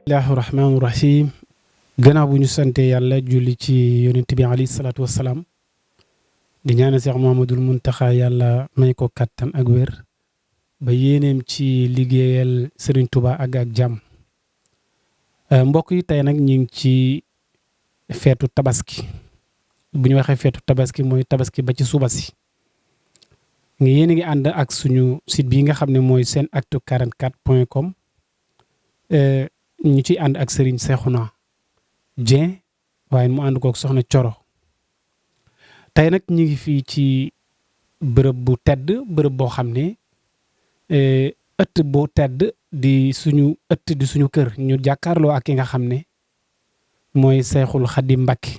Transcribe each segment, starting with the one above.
bismillahi rahmaani rahim gannaaw bu ñu sante yàlla julli ci yonent bi alayhi salaatu wassalaam di ñaanal Cheikh Mouhamadoul Mountakha yàlla may ko kattan ak wér ba yéeneem ci liggéeyal Serigne Touba ak jàmm mbokk yi tey nag ñu ngi ci feetu tabaski bu ñu waxee feetu tabaski mooy tabaski ba ci suba si yéen a ngi ànd ak suñu site bii nga xam ne mooy senactu44.com ñu ciy ànd ak Serigne Cheikhouna Dieng waaye mu ànd kook soxna Coro tey nag ñu ngi fii ci bërëb bu tedd bërëb boo xam ne ëtt boo tedd di suñu ëtt di suñu kër ñu jàkkaarloo ak ki nga xam ne mooy Seexul Xadim Mbacké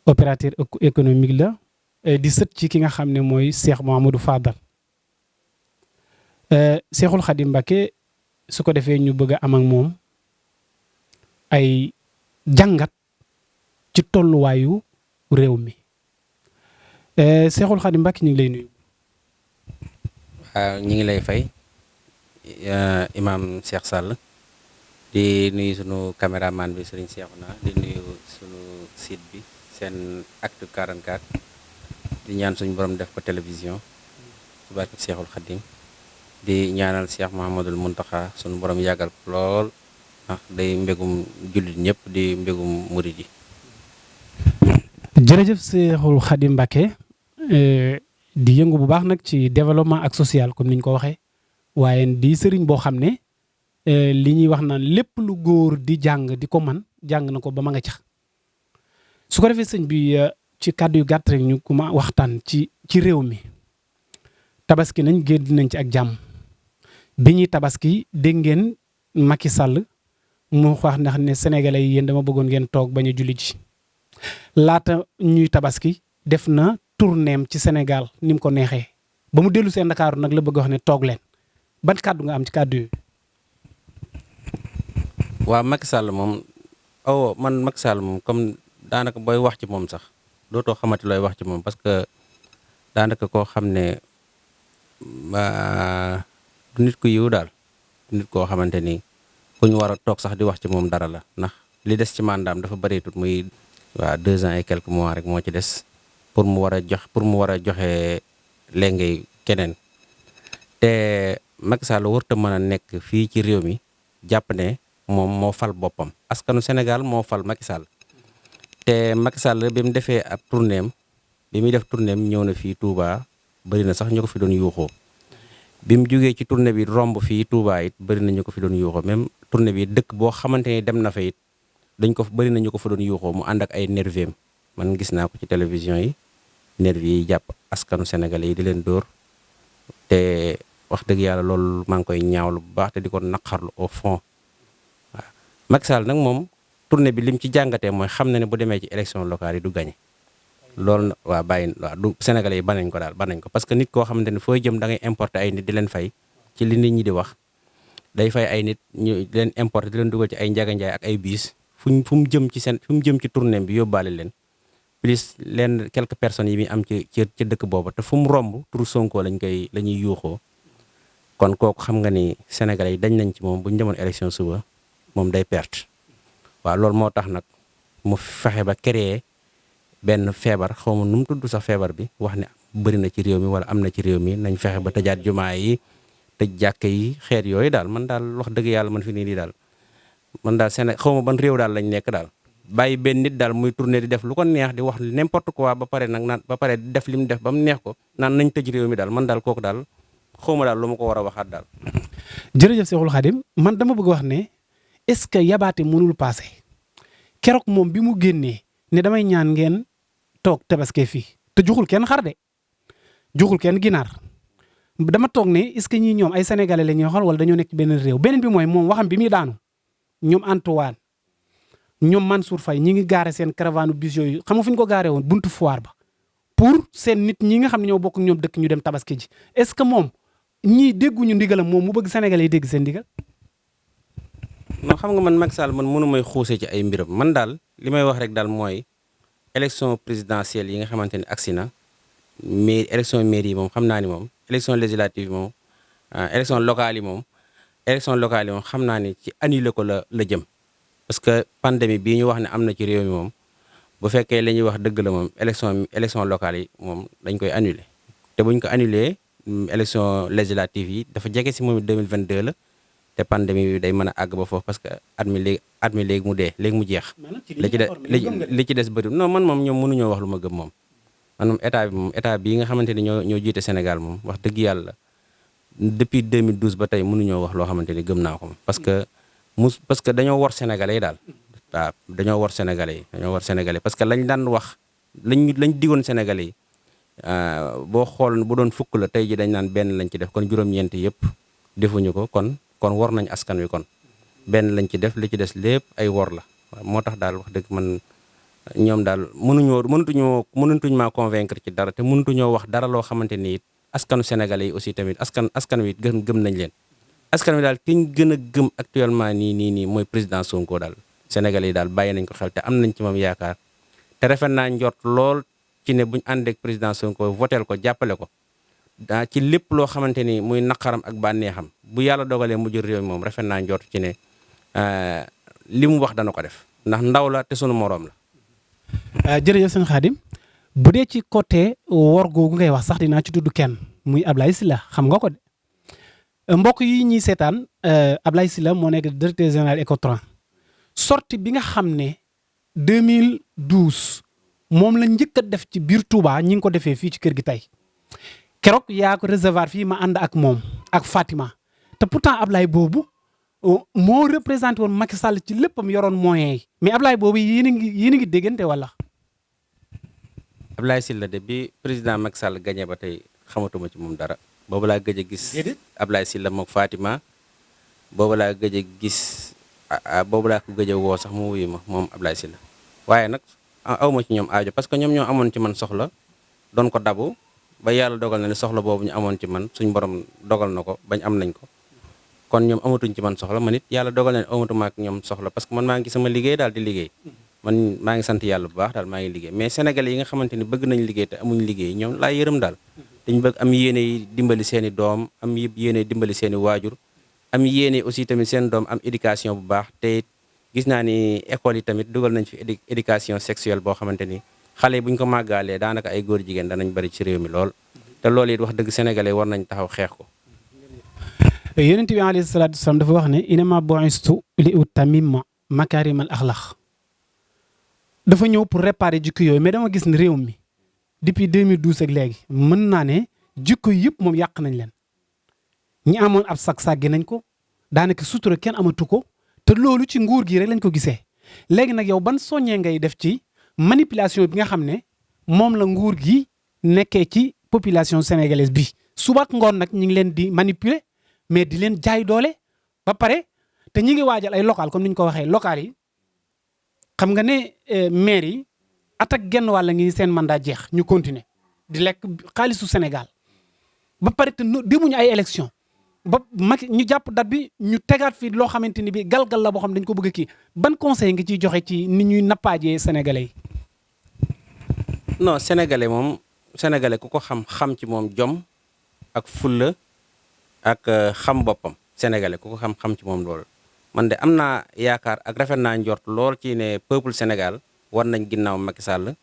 opérateur économique la di sët ci ki nga xam ne mooy Cheikh Mouhamadou Fadal Seexul Xadim Mbacké su ko defee ñu bëgg a am ak moom ay jàngat ci tolluwaayu réew mi Seexul Xadim Mbacké ñu ngi lay nuyu. waaw ñu ngi lay fay Imam Cheikh Sall di nuyu sunu caméraman bi Serigne Cheikhouna di nuyu sunu site bi Senactu 44 di ñaan suñu borom def ko télévision ci barke Seexul Xadim di ñaanal Cheikh Mouhamadoul Mountakha sunu borom yàggal ko lool ndax day mbégum jullit ñëpp di mbégum murid yi. jërëjëf Seexul Xadim Mbacké di yëngu bu baax nag ci développement ak social comme ni ñu ko waxee waaye di sëriñ boo xam ne li ñuy wax naan lépp lu góor di jàng di ko man jàng na ko ba ma nga cax su ko defee sëñ bi ci kàddu yu gàtt rek ñu kuma waxtaan ci réew mi tabaski nañ génn nañ ci ak jàmm bi ñuy tabaski dégg ngeen Macky Sall mu wax ndax ne sénégalais yi yéen dama bëggoon ngeen toog bañ a julli ji laata ñuy tabaski def na tournéem ci Sénégal ni mu ko neexee ba mu dellu seen Ndakaaru nag la bëgg wax ne toog leen ban kàddu nga am ci kàddu yooyu. waaw Macky Sall moom man Macky Sall moom comme daanaka booy wax ci moom sax dootoo xamati looy wax ci moom parce que daanaka koo xam ne du nit ku yiw daal du nit koo xamante ni ku ñu war a toog sax di wax ci moom dara la ndax li des ci mandaam dafa bëreetut muy waaw 2 ans et quelques mois rek moo ci des pour mu war a joxe léngay keneen te Macky Sall warut a mën a nekk fii ci réew mi jàpp ne moom moo fal boppam askanu Sénégal moo fal Macky Sall te Macky Sall bi mu defee ab tournéem bi muy def tournéem ñëw na fii Touba bëri na sax ñu ko fi doon yuuxoo bi mu jógee ci tournée bi romb fii Touba it bëri na ñu ko fi doon yuuxoo même tournée bi dëkk boo xamante ni dem na fa it bëri na ñu ko fa doon yuuxoo mu ànd ak ay nerviem man gis naa ko ci télévision yi nervi yi jàpp askanu sénégalais yi di leen dóor te wax dëgg yàlla loolu maa ngi koy ñaawlu bu baax te di ko naqarlu au fond waaw Macky Sall nag moom tournée bi lim ci jàngatee mooy xam na ne bu demee ci élection locale yi du gagné loolu waa bàyyi waaw du sénégalais yi banañ ko daal banañ ko parce que nit koo xamante ne fooy jëm da ngay importer ay nit di leen fay ci li nit ñi di wax day fay ay nit ñu di leen importer di leen dugal ci ay njaganjaay ak ay biis fu mu jëm ci tournée bi yóbbaale leen plus leen quelques personnes yi muy am ci dëkk boobu te fu mu romb turu Sonko la ñuy yuuxoo kon kooku xam nga ni sénégalais yi dañ nañ ci moom bu ñu demoon élection suba moom day perte waaw loolu moo tax nag mu fexe ba créer benn feebar xaw ma nu mu tudd sax feebar bi wax ne bëri na ci réew mi wala am na ci réew mi nañ fexe ba tëjaat jumaa yi tëj jàkk yi xeet yooyu daal man daal wax dëgg yàlla man fi nii daal man daal xaw ma ban réew daal lañ nekk daal bàyyi benn nit daal muy tourné di def lu ko neex di wax n'importe quoi ba pare nag naan ba pare def li mu def ba mu neex ko naan nañ tëj réew mi daal man daal kooku daal xawma daal lu ma ko war a waxaat daal. jërëjëf Seexul Xadim man dama bëgg wax ne est-ce que yabaate mënul passé keroog moom bi mu génnee ne damay ñaan ngeen toog tabaski fii te joxul kenn xar de joxul kenn ginaar dama toog ne est-ce que ñii ñoom ay sénégalais la ñuy xool wala dañoo nekk beneen réew beneen bi mooy moom waxam bi muy daanu ñoom Antoine ñoom Mansour Faye ñi ngi gaare seen caravane bus yooyu xam nga fu ñu ko gaaree woon buntu foire ba pour seen nit ñi nga xam ne ñoo bokk ñoom dëkk ñu dem tabaski ji est-ce que moom ñii dégguñu ndigalam moom mu bëgg sénégalais yi dégg seen ndigal. non xam nga man Macky Sall man mënu may xuusee ci ay mbiram man daal li may wax rek daal mooy élection présidentielle yi nga xamante ne agsi na mais élection mairie yi moom xam naa ni moom élection législative yi moom élection locale yi moom élection locale yi moom xam naa ni ci annulé ko la jëm parce que pandémie bii ñu wax ne am na ci réew mi moom bu fekkee li ñuy wax dëgg la moom élection locale yi moom dañ koy annulé te buñ ko annulé élection législative yi dafa jege si moom 2022 la te pandémie bi day mën a àgg ba foofu parce que at mi léegi mu dee léegi mu jeex. li ci des bëri non man moom ñoom mënuñoo wax lu ma gëm moom. man moom état bii nga xamante ni ñoo jiite Sénégal moom wax dëgg yàlla depuis 2012 ba tey mënuñoo wax loo xamante ni gëm naa ko moom parce que dañoo war Sénégalais yi daal. waaw dañoo war Sénégalais yi parce que lañ daan wax lañ digoon Sénégalais yi boo xool bu doon fukk la tey ji dañ naan benn lañ ci def kon juróom-ñeent yëpp defuñu ko kon war nañ askan wi kon benn lañ ci def li ci des lépp ay wor la moo tax daal wax dëgg man ñoom daal mënutuñ maa convaincre ci dara te mënutuñoo wax dara loo xamante ni it askanu Sénégalais yi aussi tamit askan wi it gëm nañ leen askan wi daal ki ñu gën a gëm actuellement nii mooy président Sonko daal Sénégalais yi daal bàyyi nañ ko xel te am nañ ci moom yaakaar te rafet naa njort lool ci ne buñ ànd ak président Sonko voteel ko jàppale ko ci lépp loo xamante ni muy naqaram ak bànneexam bu yàlla dogalee mu jël réew mi moom rafet naa njort ci ne li mu wax dana ko def ndax ndaw la te sunu moroom la. jërëjëf sëñ Khadim bu dee ci côté wor googu ngay wax sax dinaa ci tudd kenn muy Ablaye Sylla xam nga ko de mbokk yi ñuy seetaan Ablaye Sylla moo nekk directeur général Ecotran sortie bi nga xam ne 2012 moom la njëkk a def ci biir Touba ñi ngi ko defee fii ci kër gi tey keroog yaa ko recevoir fii ma ànd ak moom ak Fatima te pourtant Ablaye boobu moo représenté woon Macky Sall ci léppam yoroon moyens yi mais Ablaye boobu yéen a ngi déggante wala. Ablaye Sylla de bi président Macky Sall gagné ba tey xamatuma ci moom dara boobu laa gëj a gis. Ablaye Sylla mook Fatima boobu laa gëj a gis boobu laa ko gëj a woo sax mu wuyu ma moom Ablaye Sylla waaye nag awma ci ñoom aajo parce que ñoom ñoo amoon ci man soxla doon ko dabu ba yàlla dogal na ne soxla boobu ñu amoon ci man suñ borom dogal na ko bañ am nañ ko kon ñoom amatuñ ci man soxla man it yàlla dogal na ne amatuma ak ñoom soxla parce que man maa ngi sama liggéey daal di liggéey man maa ngi sant yàlla bu baax daal maa ngi liggéey mais sénégalais yi nga xamante ni bëgg nañ liggéey te amuñ liggéey ñoom laa yërëm daal dañu bëgg am yéene yi dimbali seen i doom am yéene dimbali seen i waajur am yéene aussi tamit seen doom am éducation bu baax te gis naa ni école yi tamit dugal nañ fi éducation sexuelle boo xamante ni xale yi bu ñu ko màggaalee daanaka ay góor jigéen danañ bari ci réew mi lool te loolu it wax dëgg sénégalais war nañ taxaw xeex ko. yonent bi alayhi salaatu wasalaam dafa wax ne inama bu'istu li utammima makaarimal axlaq dafa ñëw pour réparer jikko yooyu mais dama gis ne réew mi depuis 2012 ak léegi mën naa ne jikko yëpp moom yàq nañ leen ñi amoon ab sàggi nañ ko daanaka sutura kenn amatu ko te loolu ci nguur gi rek lañ ko gisee léegi nag yow ban soññee ngay def ci manipulation bi nga xam ne moom la nguur gi nekkee ci population sénégalaise bi suba ak ngoon nag ñu ngi leen di manipuler mais di leen jaay doole ba pare te ñi ngi waajal ay local comme ni ñu ko waxee local yi xam nga ne maire yi at ak genn wàll ngi seen mandat jeex ñu continuer di lekk xaalisu Sénégal ba pare te demuñu ay élection ba mag ñu jàpp date bi ñu tegaat fii loo xamante ni bi galgal la boo xam dañ ko bëgg kii ban conseil nga ciy joxe ci ni ñuy nappaajee sénégalais yi. non sénégalais moom sénégalais ku ko xam ci moom jom ak fulla ak xam boppam sénégalais ku ko xam ci moom loolu man de am naa yaakaar ak rafet naa njort lool ci ne peuple Sénégal war nañ ginnaaw Macky Sall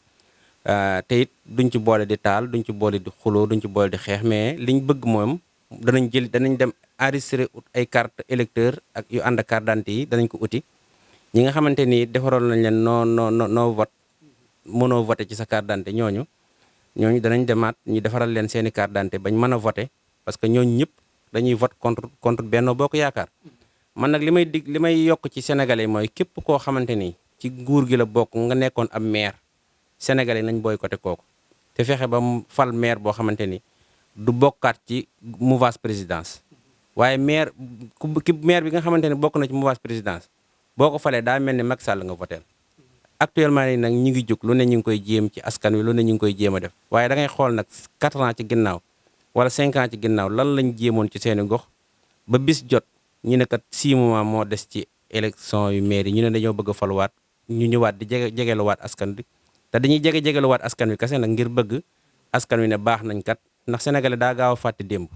te it duñ ci boole di taal duñ ci boole di xuloo duñ ci boole di xeex mais liñ bëgg moom danañ dem enregistré ut ay carte électeur ak yu ànd ak carte d'identité yi danañ ko uti ñi nga xamante ni defaroon nañ leen noo vote mënoo voté ci sa carte d'identité ñooñu danañ demaat ñu defaral leen seeni carte d'identité bañ mën a voté parce que ñooñu ñëpp dañuy vote contre Benno Bokk Yaakaar man nag li may yokk ci sénégalais mooy képp koo xamante ni ci nguur gi la bokk nga nekkoon ab maire sénégalais nañ boycotté kooku te fexe ba mu fal maire boo xamante ni du bokkaat ci mouvance présidence waaye maire bi nga xamante ni bokk na ci mouvance présidence boo ko falee daa mel ni Macky Sall nga voteel actuellement nii nag ñi ngi jóg lu ne ñu ngi koy jéem ci askan wi lu ne ñu ngi koy jéem a def waaye da ngay xool nag 4 ans ci ginnaaw wala 5 ans ci ginnaaw lan lañ jéemoon ci seeni gox ba bis jot ñu ne kat 6 mois moo des ci élection yu maire yi ñu ne dañoo bëgg a faluwaat ñu ñëwaat di jegeluwaat askan bi te dañuy jegeluwaat askan wi kese nag ngir bëgg askan wi ne baax nañ kat ndax sénégalais daa gaaw a fàtte démb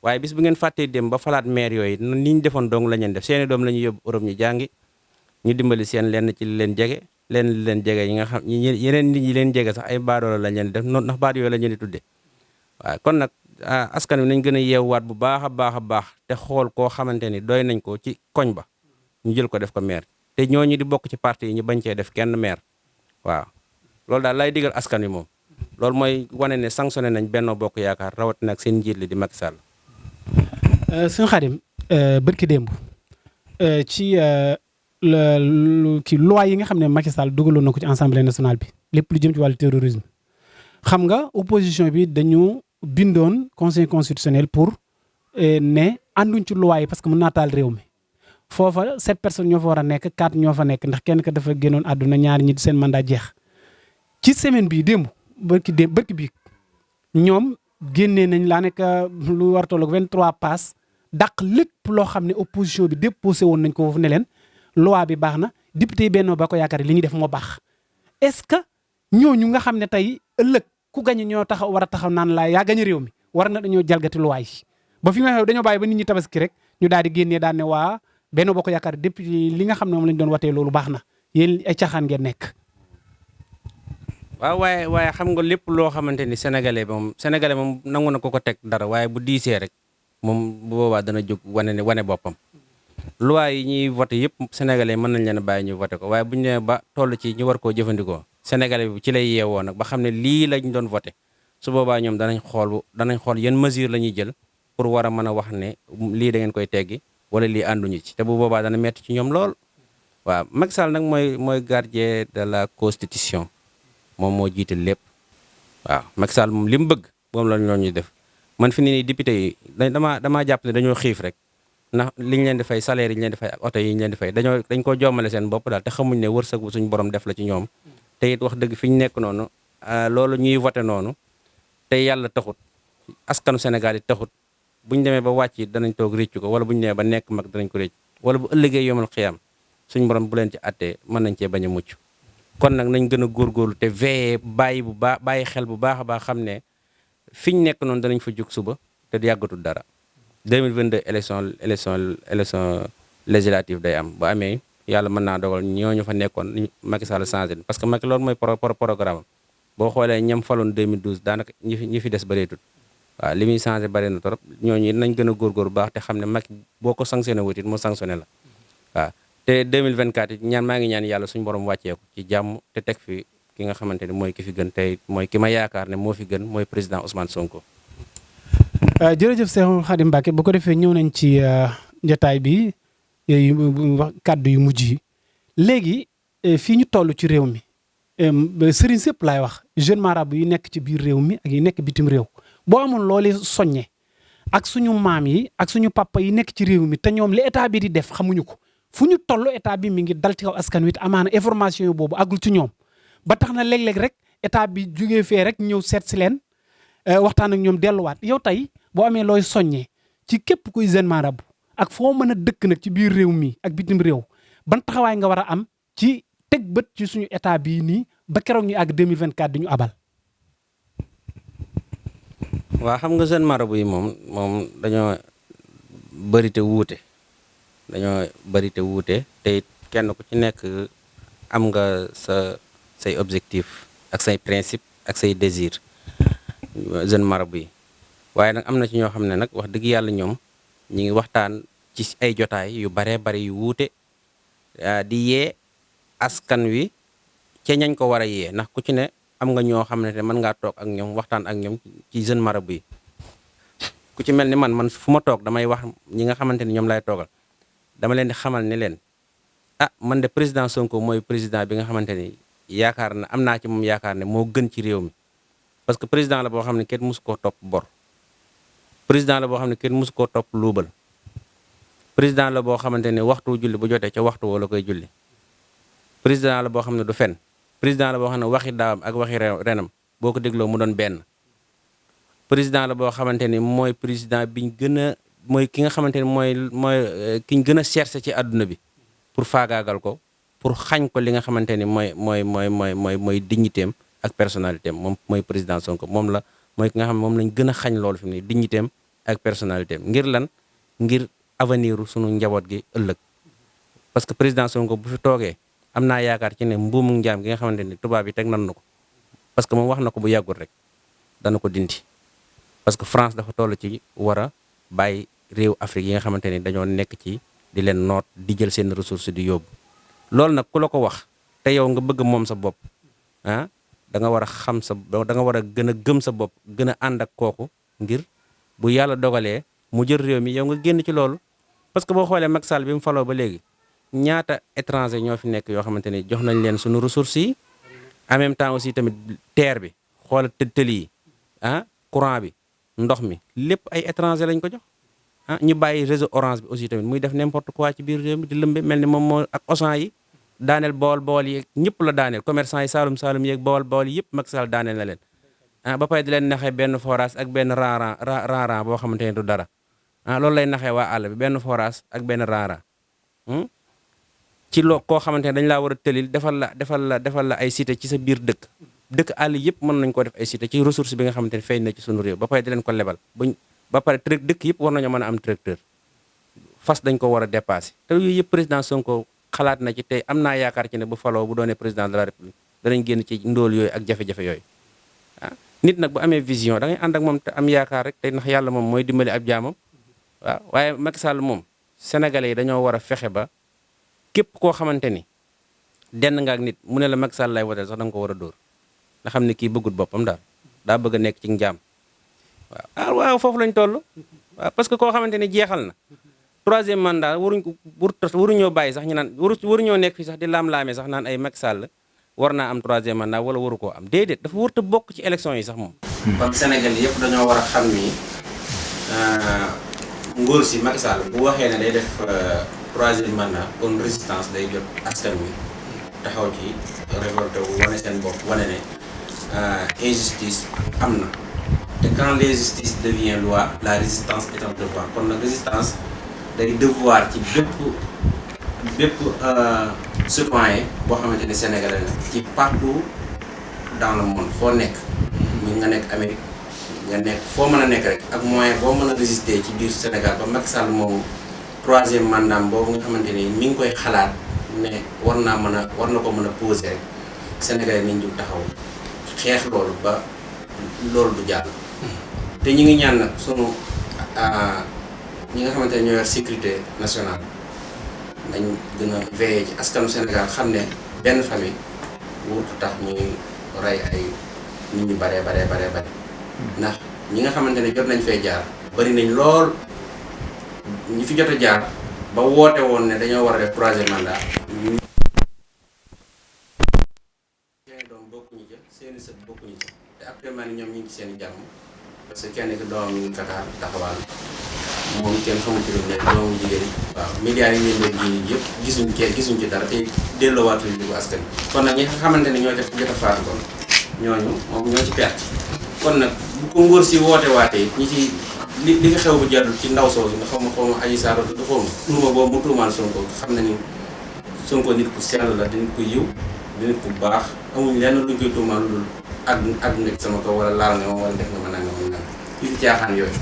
waaye bis bu ngeen fàttee dem ba falaat maire yooyu ni ñu defoon dong la ñeen def seeni doom la ñuy yóbbu Europe ñu jàngi ñu dimbali seen lenn ci li leen jege lenn li leen jege ñi nga xam yeneen nit ñi leen jege sax ay baadoola la leen def noonu ndax baat yooyu la ñu di tudde waaw kon nag askan wi nañ gën a yeewwaat bu baax a baax a baax te xool koo xamante ni doy nañ ko ci koñ ba ñu jël ko def ko maire te ñooñu di bokk ci parti yi ñu bañ cee def kenn maire waaw loolu daal lay digal askan wi moom loolu mooy wane ne sanctionné nañ Benno Bokk Yaakaar rawatina ak seen njiit li di Macky Sall. sëñ Khadim bërki démb ci ki loi yi nga xam ne Macky Sall dugaloon na ko ci assemblée nationale bi lépp lu jëm ci wàllu terrorisme xam nga opposition bi dañu bindoon conseil constitutionnel pour ne ànduñ ci loi yi parce que mën naa taal réew mi foofa 7 personnes ñoo fa war a nekk 4 ñoo fa nekk ndax kenn ka dafa génnoon àdduna ñaari ñi seen mandat jeex ci semaine bii démb bërki bii ñoom génnee nañ laa nekk lu war a tolloog 23 pages dàq lépp loo xam ne opposition bi déposé woon nañ ko foofu ne leen loi bi baax na député yi Benno Bokk Yaakaar li ñuy def moo baax est-ce que ñooñu nga xam ne tey ëllëg ku gañe ñoo taxaw war a taxaw naan laa yaa gañe réew mi war na dañoo jalgati loi yi ba fi nga xam dañoo bàyyi ba nit ñi tabaski rek ñu daal di génnee daan ne waa Benno Bokk Yaakaar député li nga xam ne moom lañ doon watee loolu baax na yéen ay caaxaan ngeen nekk. waaw waaye xam nga lépp loo xamante ni sénégalais moom nangu na ko teg dara waaye bu diisee rek moom bu boobaa dana jóg wane boppam. loi yi ñuy voté yëpp sénégalais mën nañ leen a bàyyi ñu voté ko waaye bu ñu nee ba toll ci ñu war koo jëfandikoo sénégalais bi ci lay yeewoo nag ba xam ne lii lañ doon voté su boobaa ñoom danañ xool yan mesure la ñuy jël pour war a mën a wax ne lii da ngeen koy teggi wala lii ànduñu ci te bu boobaa dana metti ci ñoom lool. waaw Macky Sall nag mooy gardien de la constitution moom moo jiite lépp waaw Macky Sall moom li mu bëgg moom la ñoo ñuy def man fi ni nii député yi damaa jàpp ne dañoo xiif rek ndax liñ leen di fay salaire yi ñu leen di fay ak oto yi ñu leen di fay dañ koo jommale seen bopp daal te xamuñ ne wërsëg bu suñu borom def la ci ñoom te it wax dëgg fi ñu nekk noonu loolu ñuy voté noonu te yàlla taxut askanu Sénégal yi taxut buñ demee ba wàcc it danañ toog réccu ko wala buñ demee ba nekk mag danañ ko réccu wala bu ëllëgee yomal xiyam suñu borom bu leen ci attee mën nañ cee bañ a mucc kon nag nañ gën a góorgóorlu te veillé bàyyi xel bu baax a baax xam ne fi ñu nekk noonu danañ fa jug suba te yàggatul dara 2022 élection législative day am bu amee yàlla mën naa dogal ñooñu fa nekkoon Macky Sall changé parce que Macky loolu mooy programme boo xoolee ñam faloon 2012 daanaka ñi fi des bëreetut waaw li muy changé bëri na trop ñooñu it nañ gën a góorgóor bu baax te xam ne Macky boo ko sanctionné wut it mu sanctionné la waaw te 2024 it maa ngi ñaan yàlla suñu borom wàcceeku ci jàmm te teg fi ki nga xamante ni mooy ki fi gën tey mooy ki ma yaakaar ne moo fi gën mooy président Ousmane Sonko. jërëjëf Cheikh Khadim Mbacké bu ko defee ñëw nañ ci jotaay bi wax kàddu yu mujj yi léegi fii ñu toll ci réew mi sëriñ sëpp laay wax jeune marabout yi nekk ci biir réew mi ak yi nekk bitim réew boo amoon loolu soññe ak suñu maam yi ak suñu papa yi nekk ci réew mi te ñoom li état bi di def xamuñu ko fu ñu toll état bi mi ngi dal ci kaw askan wi te amaana information yi boobu àggul ci ñoom ba tax na léeg-léeg rek état bi jugee fee rek ñëw seet si leen waxtaan ak ñoom delluwaat yow tey boo amee looy soññee ci képp kuy jeune marabout ak foo mën a dëkk nag ci biir réew mi ak bitim réew ban taxawaay nga war a am ci teg bët ci suñu état bii nii ba keroog ñu àgg 2024 di ñu abal. waa xam nga jeune marabout yi moom dañoo bëri te wuute te it kenn ku ci nekk am nga say objectif ak say principe ak say désir jeune marabout yi waaye nag am na ci ñoo xam ne nag wax dëgg yàlla ñoom ñi ngi waxtaan ci ay jotaay yu baree bari yu wuute di yee askan wi ca ñañ ko war a yee ndax ku ci ne am nga ñoo xam ne mën ngaa toog ak ñoom waxtaan ak ñoom ci jeune marabout yi ku ci mel ni man fu ma toog damay wax ñi nga xamante ni ñoom lay toogal dama leen di xamal ni leen man de président Sonko mooy président bi nga xamante ni yaakaar na am naa ci moom yaakaar ne moo gën ci réew mi parce que président la boo xam ne kenn mësu koo topp bor président la boo xam ne kenn mësu koo topp luubal président la boo xamante ne waxtu julli bu jotee ca waxtu wala koy julli président la boo xam ne du fen président la boo xam ne waxi daawam ak waxi renam boo ko dégloo mu doon benn président la boo xamante ni mooy président biñ gën a mooy ki nga xamante ni mooy ki ñu gën a cherché ci àdduna bi pour faagaagal ko pour xañ ko li nga xamante ni mooy dignitéem ak personnalité am moom mooy président Sonko moom ki nga xam ne moom lañ gën a xañ loolu fi mu ne dignitéem ak personnalité ngir lan ngir avenir sunu njaboot gi ëllëg parce que président Sonko bu fi toogee am naa yaakaar ci ne mbuumu njaam gi nga xamante ni tubaab yi teg nan na ko parce que moom wax na ko bu yàggul rek dana ko dindi parce que France dafa toll ci war a bàyyi réew Afrique yi nga xamante ni dañoo nekk ci di leen noot di jël seen ressource di yóbbu loolu nag ku la ko wax te yow nga bëgg moom sa bopp ah da nga war a xam da nga war a gën a gëm sa bopp gën a ànd ak kooku ngir bu yàlla dogalee mu jël réew mi yow nga génn ci loolu parce que boo xoolee Macky Sall bi mu faloo ba léegi ñaata étranger ñoo fi nekk yoo xamante ni jox nañ leen suñu ressources yi en même temps aussi tamit terre bi xoola tëli yi ah courant bi ndox mi lépp ay étranger lañ ko jox ah ñu bàyyi réseau orange bi aussi tamit muy def n'importe quoi ci biir réew mi di lëmbe mel ni moom moo ak Auchan yi daaneel bool yeeg ñëpp la daaneel commerçant yi saalum yeeg bool yi yëpp Macky Sall daaneel na leen ah ba pare di leen naxee benn forage ak benn raaran boo xamante ne du dara ah loolu lay naxee waa àll bi benn forage ak benn raaran ci loo koo xamante ne dañ laa war a tëlil defal la ay cité ci sa biir dëkk àll yëpp mën nañ koo def ay cité ci ressource bi nga xamante ne feeñ na ci sunu réew ba pare di leen ko lebal ba pare dëkk yëpp war nañoo mën a am tracteur fas dañ ko war a dépassé te yooyu yëpp président Sonko xalaat na ci tey am naa yaakaar ci ne bu faloo bu doonee président de la république danañ génn ci ndóol yooyu ak jafe-jafe yooyu ah nit nag bu amee vision da ngay ànd ak moom te am yaakaar rek te ndax yàlla moom mooy dimbali ab jaamam waaw waaye Macky Sall moom sénégalais yi dañoo war a fexe ba képp koo xamante ni denn nga ak nit mu ne la Macky Sall lay woteel sax da nga ko war a dóor nga xam ne kii bëggut boppam daal daa bëgg a nekk ci njaam waaw foofu lañ toll waaw parce que koo xamante ni jeexal na troisième mandat waruñoo bàyyi sax ñu naan waruñoo nekk fii sax di laam-laamee sax naan ay Macky Sall war naa am troisième mandat wala waru koo am déedéet dafa warut a bokk ci élection yi sax moom. kon Sénégal yëpp dañoo war a xam ni nguur si Macky Sall bu waxee ne day def troisième mandat kon résistance day jot askan wi taxaw ci révolté wu wane seen bopp wane ne injustice am na te quand l'injustice devient loi la résistance est un devoir kon nag résistance day devoir ci bépp citoyen boo xamante ni sénégalais la ci partout dans le monde foo nekk mu nga nekk Amérique nga nekk foo mën a nekk rek ak moyen boo mën a résister ci biir Sénégal ba Macky Sall moom troisième mandat boobu nga xamante ni mi ngi koy xalaat ne war na ko mën a poser rek sénégalais nañ jug taxaw xeex loolu ba loolu du jàll te ñi ngi ñaan nag sunu ñi nga xamante ne ñoo yor sécurité nationale nañ gën a veiller ci askanu Sénégal xam ne benn famille wuutu tax ñuy rey ay nit ñu bare ndax ñi nga xamante ne jot nañ fee jaar bari nañ lool ñi fi jot a jaar ba woote woon ne dañoo war a def troisième mandat seeni doom bokkuñu ca seeni sët bokkuñu ca te actuellement ni ñoom ñu ngi ci seen jàmm parce que kenn ki doomam ñu ngi Qatar taxawal moom kenn xamul ci lu ne doomu jigéen waaw médias yi ñu leen di yëpp gisuñ ci dara te delloowaatuñu di ko askan kon nag ñi nga xamante ne ñoo def jot a faatu kon ñooñu moom ñoo ci perte kon nag bu ko ngóor si woote waatee ñi ci li fi xew bu jàllul ci ndaw soosu nga xaw ma Adji Sarr du xaw ma tuuma boobu mu tuumaal Sonko xam na ni Sonko nit ku sell la di nit ku yiw di nit ku baax amuñ lenn luñ koy tuumaal lu dul ak nekk sama kaw wala laal nga ma wala def nga ma nangam fi fi caaxaan yooyu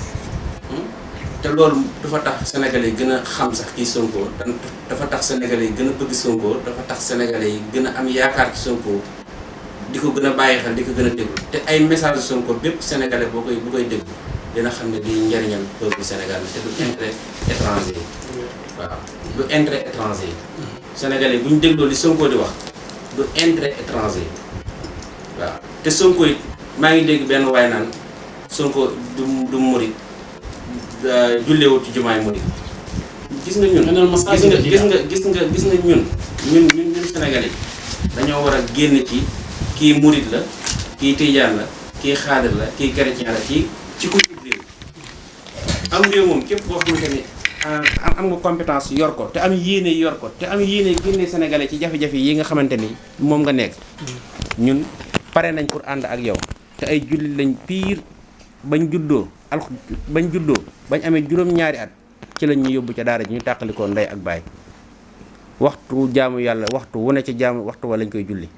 te loolu dafa tax sénégalais yi gën a xam sax kii Sonko dafa tax sénégalais yi gën a bëgg Sonko dafa tax sénégalais yi gën a am yaakaar ci Sonko di ko gën a bàyyi xel di ko gën a déglu te ay message Sonko bépp sénégalais bu koy déglu dina xam ne di njariñal peuple Sénégal te du intérêt étranger yi waaw du intérêt étranger yi sénégalais bu ñu dégloo li Sonko di wax du intérêt étranger yi waaw te Sonko it maa ngi dégg benn waay naan Sonko du murit jullewut ci jumaay murit gis nga ñun gis nga ñun sénégalais dañoo war a génn ci kii murit la kii tijaan la kii xaadir la kii chrétien la kii ci ko réew am réew moom képp koo xamante ni am nga compétence yor ko te am yéene yor ko te am yéene génne sénégalais ci jafe-jafe yi nga xamante ni moom nga nekk ñun pare nañ pour ànd ak yow te ay jullit lañ piir bañ juddoo bañ amee juróom-ñaari at ci lañ ñu yóbbu ca daara ji ñu tàqalikoo ndey ak baay waxtu jaamu yàlla waxtu wu ne ci jaamu waxtu wa lañ koy julli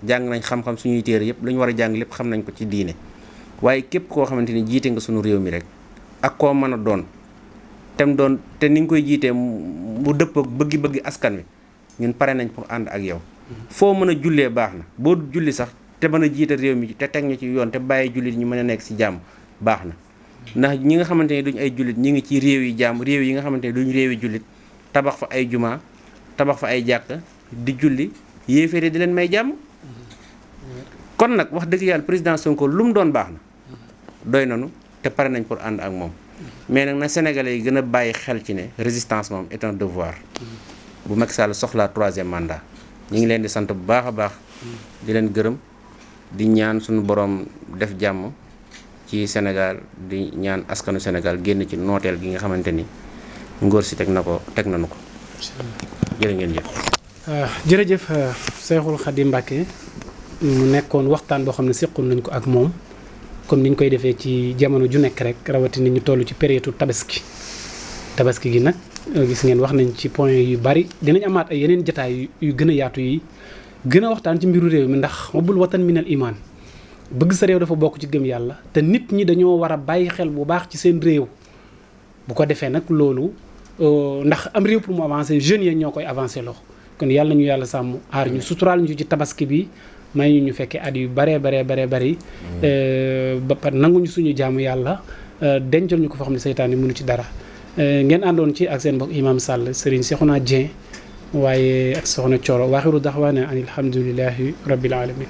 jàng nañ xam-xam suñuy téere yëpp lu ñu war a jàng lépp xam nañ ko ci diine waaye képp koo xamante ni jiite nga suñu réew mi rek ak koo mën a doon te ni nga koy jiitee mu dëpp ak bëggi askan wi ñun pare nañ pour ànd ak yow. foo mën a jullee baax na boo julli sax te mën a jiite réew mi te teg ñu ci yoon te bàyyi jullit ñu mën a nekk ci jàmm baax na ndax ñi nga xamante ne duñ ay jullit ñi ngi ci réew yi jàmm réew yi nga xamante ne duñ réew yi jullit tabax fa ay jumaa tabax fa ay jàkk di julli yéeféere di leen may jàmm. kon nag wax dëgg yàlla président Sonko lu mu doon baax na doy nanu te pare nañ pour ànd ak moom mais nag na Sénégalais yi gën a bàyyi xel ci ne résistance moom est un devoir. bu Macky Sall soxlaa 3e mandat ñu ngi leen di sant bu baax a baax di leen gërëm di ñaan suñu borom def jàmm ci Sénégal di ñaan askanu Sénégal génn ci nooteel gi nga xamante ni ngóor si teg nañu ko jërë ngeen jëf. jërëjëf Seexul Xadim Mbàkke mu nekkoon waxtaan boo xam ne seqoon nañ ko ak moom comme niñ koy defee ci jamono ju nekk rek rawatina ñu toll ci période tabaski gi nag gis ngeen wax nañ ci point yu bari dinañ amaat ay yeneen jataay yu gën a yaatu yi gën a waxtaan ci mbiru réew mi ndax hubbul watan minal iman bëgg sa réew dafa bokk ci gëm yàlla te nit ñi dañoo war a bàyyi xel bu baax ci seen réew bu ko defee nag loolu ndax am réew pour mu avancer jeunes yi ñoo koy avancer loo kon yàlla nañu yàlla sàmm aar ñu suturaal ñu ci tabaski bi may ñu fekkee at yu bari ba pare nanguñu suñu jaamu yàlla dencal ñu ko foo xam ne seytaan yi mënu ci dara ngeen àndoon ci ak seen mbokk Imam Sall Serigne Cheikhouna Dieng waaye ak soxna Thioro waaxiru daxwaana an alhamdulillahi rabbil alamin